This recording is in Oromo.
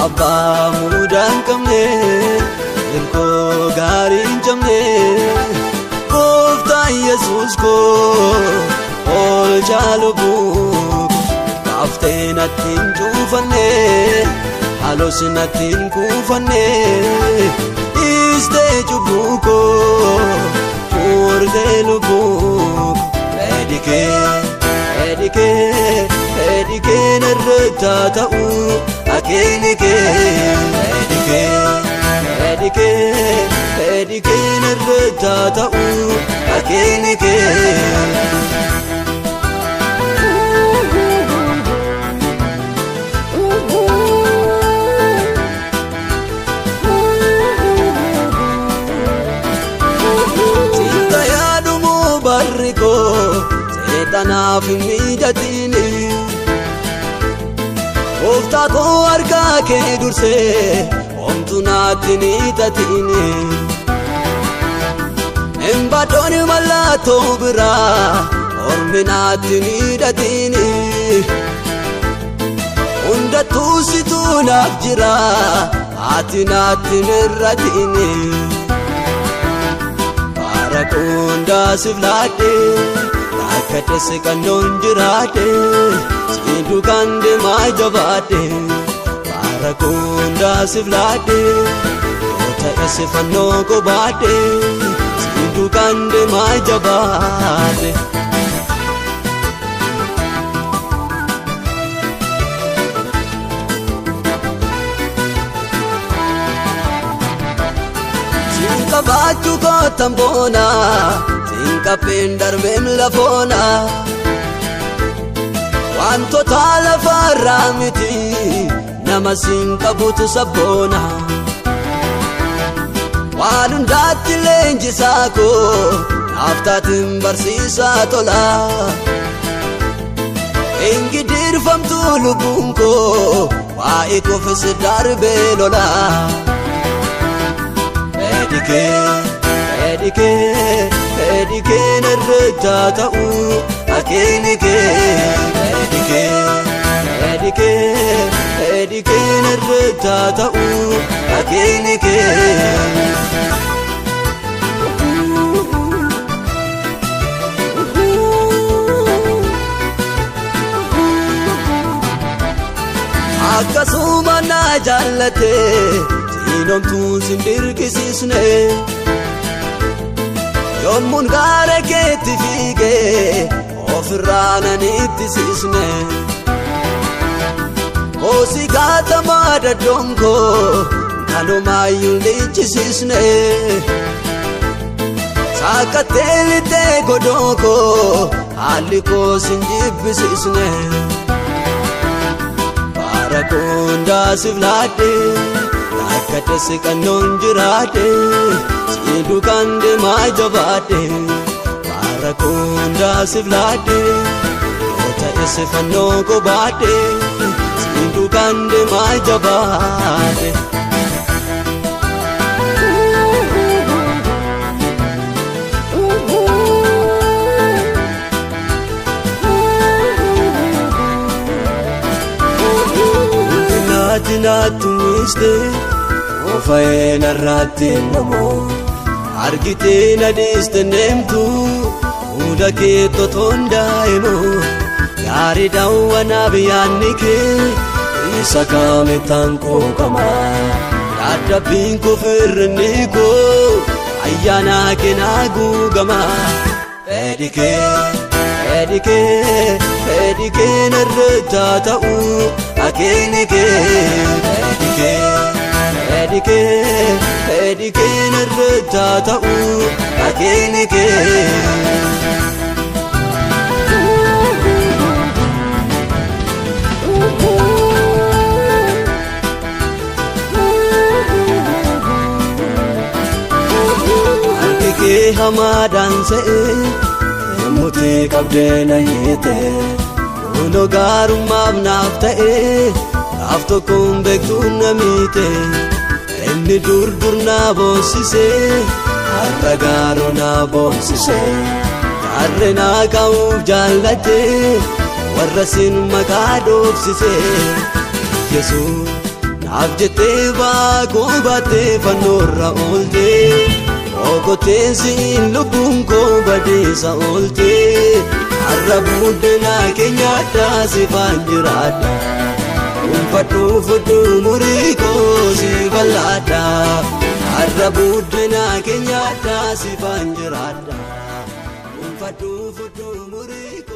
Abbaa mudaa hin qabne hirkoo gaarii hin cabne Gooftaa Yesuus koo oolchaa lubbuu kaaftee natti hin cuufanne haaloo natti hin kuufanne dhiistee cubbuu koo fuurtee lubbuu fedhikee fedhikee fedhikee narra ta'u akeekni kee fedhikee fedhikee fedhikee narra ta'u akeekni kee. Seexanaaf hin mijatini Gooftaa koo harkaa kee dursee homtuu naatti ni tatini Hin badooni mallattoo biraa ormi naatti ni hidhatini Hundattuu situu naaf jira ati naatti hin irratini Bara hundaa siif laadhee Akkadhese kannoon jiraadhe siin duukaan deemaa jabaadhe bara hundaa siif laadhe yoo ta'es fannoo qobaadhe siin duukaan deemaa jabaadhe. Siin qabaachuu kootan boona. Kapheen darbeen lafoona wantoota lafarraa miti nama siin qabutu sabboona waan hundaatti leenjisaa koo naaf taatiin barsiisaa tola hin gidirfamtu lubbuun koo waa'ee koofis darbee lola fedhikee fedhikee. Fedhikee narra ta'u akeekni kee fedhikee fedhikee fedhikee narra ta'u akeekni kee. Akkasuma na jaallate sinomtuun sin dirqisiisne. Yommuun gaara keetti fiigee ofirraa nan ittisisne Koosii gaatamaa daddonkoo kanumaayyuu lichisiisne Saakattee lixee godookoo haalli koos hin jibbisiisne Bara hundaa siif laadhee rakkadhese kannoon jiraadhe. Siin duukaan deemaa jabaadhe bara hundaa siif laadhe yoo ta'es fannoo qobaadhe siin duukaan deemaa jabaadhe. Naati naatu miiste ofaayee narraatti namoo. Argitee na dhiiste deemtu hunda kee totoon daa'imu gaarii daawwanaaf yaadni kee isa kaametaan quuqama yaadabbiin koo firrinni koo ayyaana kee naa guugama fedhikee fedhikee fedhikee narra ta'u akeekni kee fedhikee. Fedhikee fedhikee narra ta'u akeekni kee. Harki kee hamaadhaan se'ee murtii qabdee na hiite kunoo gaarummaaf naaf ta'ee gaaf tokkoon beektuun na miite. Inni dur dur na boonsisee har'a gaaroo na boonsisee jaarree na kaa'uuf jaallatee warra siin maqaa dhoofsisee Yesuus Naaf jettee baakuu baattee fannoorra ooltee Okoteen siin lubbuun koo badeessa ooltee Har'a buddeena keenyaadhaa sifaan jiraadha Dhuunfadhuu fudhuu murii koo si bal'aadha Har'a buddeena keenyaadhaa sifaan jiraadha Dhuunfadhuu fudhuu murii.